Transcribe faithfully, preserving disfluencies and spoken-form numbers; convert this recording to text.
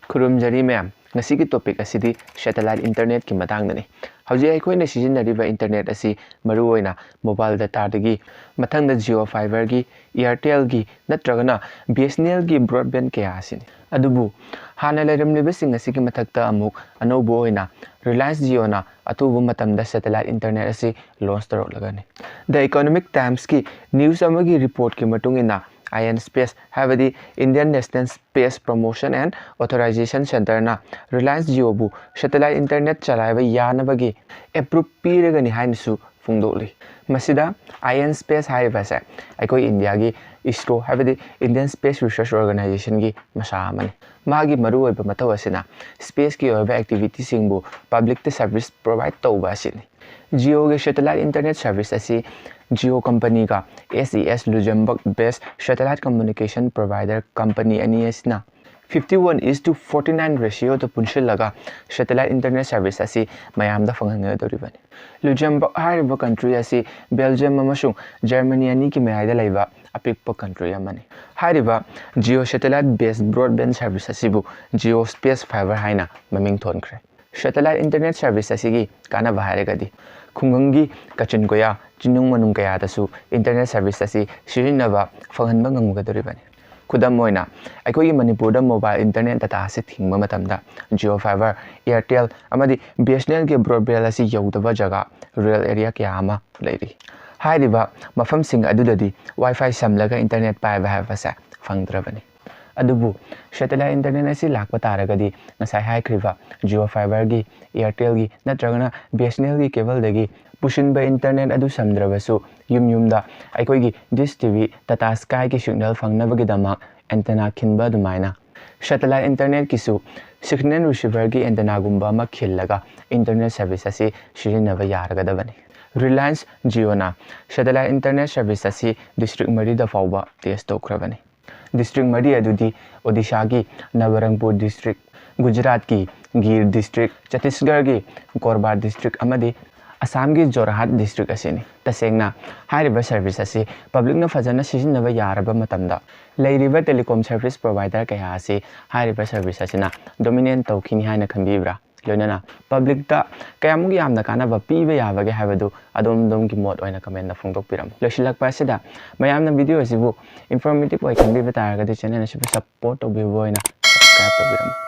ꯈꯨꯔꯨꯝꯖꯔꯤ ꯃꯌꯥꯝ꯫ ꯉꯁꯤꯒꯤ topic ꯑꯁꯤꯗꯤ satellite internetꯀꯤ ꯃꯇꯥꯡꯗꯅꯤ꯫ ꯍꯧꯖꯤꯛ ꯑꯩꯈꯣꯏꯅ ꯁꯤꯖꯤꯟꯅꯔꯤꯕ internet ꯑꯁꯤ ꯃꯔꯨꯑꯣꯏꯅ mobile dataꯗꯒꯤ, ꯃꯊꯪꯗ Jio Fiberꯒꯤ, Airtelꯒꯤ ꯅꯠꯇ꯭ꯔꯒꯅ BSNLꯒꯤ broadband ꯀꯌꯥ ꯑꯁꯤꯅꯤ꯫ ꯑꯗꯨꯕꯨ ꯍꯥꯟꯅ ꯂꯩꯔꯝꯂꯤꯕꯁꯤꯡ ꯑꯁꯤꯒꯤ ꯃꯊꯛꯇ ꯑꯃꯨꯛ ꯑꯅꯧꯕ ꯑꯣꯏꯅ Reliance Jioꯅ ꯑꯊꯨꯕ ꯃꯇꯝꯗ satellite internet ꯑꯁꯤ launch ꯇꯧꯔꯛꯂꯒꯅꯤ꯫ The Economic Timesꯀꯤ news ꯑꯃꯒꯤ reportꯀꯤ ꯃꯇꯨꯡ ꯏꯟꯅ, INSpace, ꯍꯥꯏꯕꯗꯤ Indian National Space Promotion and Authorization Centreꯅ Reliance Jioꯕꯨ satellite internet ꯆꯂꯥꯏꯕ ꯌꯥꯅꯕꯒꯤ approve ꯄꯤꯔꯒꯅꯤ ꯍꯥꯏꯅꯁꯨ ꯐꯣꯡꯗꯣꯛꯂꯤ꯫ ꯃꯁꯤꯗ INSpace ꯍꯥꯏꯔꯤꯕ ꯑꯁꯦ ꯑꯩꯈꯣꯏ ꯏꯟꯗꯤꯌꯥꯒꯤ ISRO, ꯍꯥꯏꯕꯗꯤ Indian Space Research Organizationꯒꯤ ꯃꯁꯥ ꯑꯃꯅꯤ꯫ ꯃꯥꯒꯤ ꯃꯔꯨꯑꯣꯏꯕ ꯃꯊꯧ ꯑꯁꯤꯅ spaceꯀꯤ ꯑꯣꯏꯕ activityꯁꯤꯡꯕꯨ publicꯇ service provide ꯇꯧꯕ ꯑꯁꯤꯅꯤ꯫ Jioꯒꯤ satellite internet service ꯑꯁꯤ Jio companyꯒ SES Luxembourg based satellite communication provider company ꯑꯅꯤ ꯑꯁꯤꯅ fifty one is to forty nine ratioꯗ ꯄꯨꯟꯁꯤꯜꯂꯒ satellite internet service ꯑꯁꯤ ꯃꯌꯥꯝꯗ ꯐꯪꯍꯟꯒꯗꯧꯔꯤꯕꯅꯤ꯫ Luxembourg ꯍꯥꯏꯔꯤꯕ country ꯑꯁꯤ Belgium ꯑꯃꯁꯨꯡ Germany ꯑꯅꯤꯒꯤ ꯃꯌꯥꯏꯗ ꯂꯩꯕ ꯑꯄꯤꯛꯄ country ꯑꯃꯅꯤ꯫ ꯍꯥꯏꯔꯤꯕ Jio satellite based broadband service ꯑꯁꯤꯕꯨ Jio Space Fiber ꯍꯥꯏꯅ ꯃꯃꯤꯡ ꯊꯣꯟꯈ꯭ꯔꯦ꯫ Satellite internet service ꯑꯁꯤꯒꯤ ꯀꯥꯟꯅꯕ ꯍꯥꯏꯔꯒꯗꯤ, ꯈꯨꯡꯒꯪꯒꯤ ꯀꯥꯆꯤꯟ ꯀꯣꯌꯥ, ꯆꯤꯡꯅꯨꯡ ꯃꯥꯅꯨꯡ ꯀꯌꯥꯗꯁꯨ internet service ꯑꯁꯤ ꯁꯤꯖꯤꯟꯅꯕ ꯐꯪꯍꯟꯕ ꯉꯝꯒꯗꯧꯔꯤꯕꯅꯤ꯫ ꯈꯨꯗꯝ ꯑꯣꯏꯅ, ꯑꯩꯈꯣꯏꯒꯤ ꯃꯅꯤꯄꯨꯔꯗ mobile internet data ꯑꯁꯤ ꯊꯤꯡꯕ ꯃꯇꯝꯗ Jio Fiber, Airtel ꯑꯃꯗꯤ BSNLꯒꯤ broadband ꯑꯁꯤ ꯌꯧꯗꯕ ꯖꯒꯥ, rural area ꯀꯌꯥ ꯑꯃ ꯂꯩꯔꯤ꯫ ꯍꯥꯏꯔꯤꯕ ꯃꯐꯝꯁꯤꯡ ꯑꯗꯨꯗꯗꯤ Wi-Fi ꯁꯝꯂꯒ internet ꯄꯥꯏꯕ ꯍꯥꯏꯕꯁꯦ ꯐꯪꯗ꯭ꯔꯕꯅꯤ꯫ ꯑꯗꯨꯕꯨ satellite internet ꯑꯁꯤ ꯂꯥꯛꯄ ꯇꯥꯔꯒꯗꯤ, ꯉꯁꯥꯏ ꯍꯥꯏꯈ꯭ꯔꯤꯕ Jio Fiberꯒꯤ, Airtelꯒꯤ ꯅꯠꯇ꯭ꯔꯒꯅ BSNLꯒꯤ cableꯗꯒꯤ ꯄꯨꯁꯤꯟꯕ internet ꯑꯗꯨ ꯁꯝꯗ꯭ꯔꯕꯁꯨ, ꯌꯨꯝ ꯌꯨꯝꯗ ꯑꯩꯈꯣꯏꯒꯤ Dish TV, Tata Skyꯒꯤ signal ꯐꯪꯅꯕꯒꯤꯗꯃꯛ antenna ꯈꯤꯟꯕ ꯑꯗꯨꯃꯥꯏꯅ, satellite internetꯀꯤꯁꯨ signal receiverꯒꯤ antennaꯒꯨꯝꯕ ꯑꯃ ꯈꯤꯜꯂꯒ internet service ꯑꯁꯤ ꯁꯤꯖꯤꯟꯅꯕ ꯌꯥꯔꯒꯗꯕꯅꯤ꯫ Reliance Jioꯅ satellite internet service ꯑꯁꯤ district ꯃꯔꯤꯗ ꯐꯥꯎꯕ test ꯇꯧꯈ꯭ꯔꯕꯅꯤ꯫ District ꯃꯔꯤ ꯑꯗꯨꯗꯤ Odishaꯒꯤ Nabarangpur district, Gujaratꯀꯤ Gir district, Chhattisgarhꯒꯤ Korba district ꯑꯃꯗꯤ ꯑꯁꯥꯝꯒꯤ ꯖꯣꯔꯍꯥꯠ ꯗꯤꯁꯇ꯭ꯔꯤꯛ ꯑꯁꯤꯅꯤ꯫ ꯇꯁꯦꯡꯅ ꯍꯥꯏꯔꯤꯕ ꯁꯔꯚꯤꯁ ꯑꯁꯤ ꯄꯕ꯭ꯂꯤꯛꯅ ꯐꯖꯅ ꯁꯤꯖꯤꯟꯅꯕ ꯌꯥꯔꯕ ꯃꯇꯝꯗ, ꯂꯩꯔꯤꯕ ꯇꯦꯂꯤꯀꯣꯝ ꯁꯔꯚꯤꯁ ꯄ꯭ꯔꯣꯚꯥꯏꯗꯔ ꯀꯌꯥ ꯑꯁꯤ ꯍꯥꯏꯔꯤꯕ ꯁꯔꯚꯤꯁ ꯑꯁꯤꯅ ꯗꯣꯃꯤꯅꯦꯠ ꯇꯧꯈꯤꯅꯤ ꯍꯥꯏꯅ ꯈꯟꯕꯤꯕ꯭ꯔꯥ? ꯂꯣꯏꯅꯅ ꯄꯕ꯭ꯂꯤꯛꯇ ꯀꯌꯥꯃꯨꯛ ꯌꯥꯝꯅ ꯀꯥꯟꯅꯕ ꯄꯤꯕ ꯌꯥꯕꯒꯦ ꯍꯥꯏꯕꯗꯨ ꯑꯗꯣꯝ ꯑꯗꯣꯝꯒꯤ ꯃꯣꯠ ꯑꯣꯏꯅ ꯀꯃꯦꯟꯗ ꯐꯣꯡꯗꯣꯛꯄꯤꯔꯝꯃꯨ꯫ ꯂꯣꯏꯁꯤꯜꯂꯛꯄ ꯑꯁꯤꯗ, ꯃꯌꯥꯝꯅ ꯚꯤꯗꯤꯑꯣ ꯑꯁꯤꯕꯨ ꯏꯟꯐꯣꯔꯃꯦꯇꯤꯚ ꯑꯣꯏ ꯈꯟꯕꯤꯕ ꯇꯥꯔꯒꯗꯤ, ꯆꯦꯅꯦꯜ ꯑꯁꯤꯕꯨ ꯁꯞꯄꯣꯔꯠ ꯇꯧꯕꯤꯕ ꯑꯣꯏꯅ ꯁꯕꯁꯀ꯭ꯔꯥꯏꯕ ꯇꯧꯕꯤꯔꯝꯃꯨ꯫